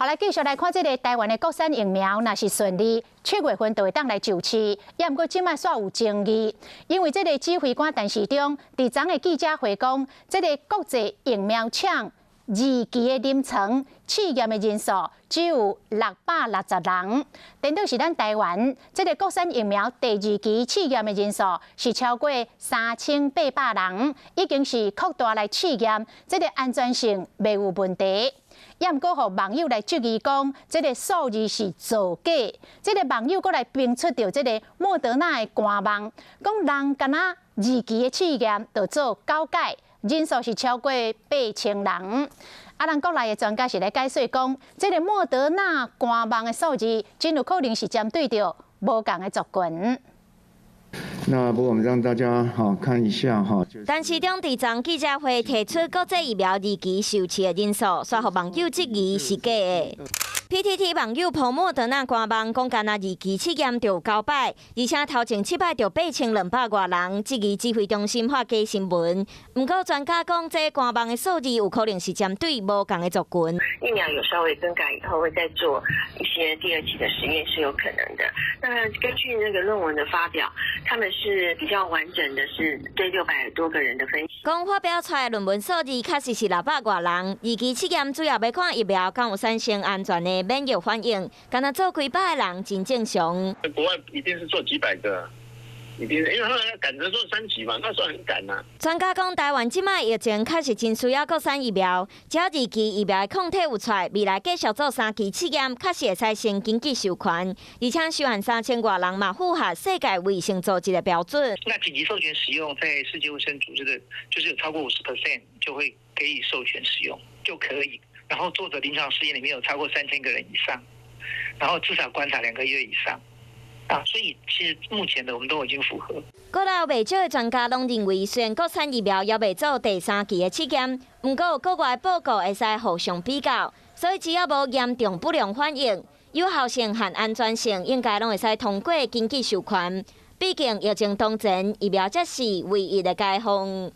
好，來繼續來看這个台灣的國產疫苗，若是順利，7月份就會當來上市。也毋過這擺煞有爭議，因為這个指揮官陳時中佇昨的記者會講，這个國際疫苗廠二期的臨床試驗的人數只有660人，顛倒是咱台灣這个國產疫苗第二期試驗的人數是超過3800人，已經是擴大來試驗，這个安全性袂有問題。也毋過，予網友來質疑講，這个數字是造假。這个網友閣來評出著這个莫德納的官網，講人敢若二期的試驗就做九擺，人數是超過8000人。啊，咱國內的專家是來解說講，這个莫德納官網的數字，真有可能是針對著無仝的族群。那不過我們讓大家哈看一下哈。陳時中佇昨記者會提出國際疫苗二期受試的人數，煞予網友質疑是假的。PTT 網友 po 莫德納官網講，干焦二期試驗就九擺，而且頭前七擺就8200外人，質疑指揮中心發假新聞。毋過專家講，這官網的數字有可能是針對無仝的族群。疫苗有稍微更改以後，會再做一些第二期的實驗是有可能的。那根據那個論文的發表，他們是比較完整的，是對600多個人的分析。講發表出來論文數字確實是六百外人，二期試驗主要欲看疫苗敢有產生安全的免疫反應，干焦做幾百个人真正常。國外一定是做幾百個，一定是因為他們要趕着做三期嘛，那算很趕啦。專家講，台灣這擺疫情確實真需要國產疫苗，只要二期疫苗的抗體有出來，未來繼續做三期試驗，確實會使先緊急授權，而且授權3000外人嘛符合世界衛生組織的標準。那緊急授權使用，在世界衛生組織的，就是有超過50% 就會給予授權使用就可以。然後做的臨床試驗裡面有超過3000個人以上，然後至少觀察2個月以上。啊，所以其實目前的我們都已經符合。國內袂少的專家攏認為，雖然國產疫苗猶未做第三期的試驗，毋過國外報告會使互相比較，所以只要無嚴重不良反應，有效性和安全性應該攏會使通過緊急授權。畢竟疫情當前，疫苗才是唯一的解方。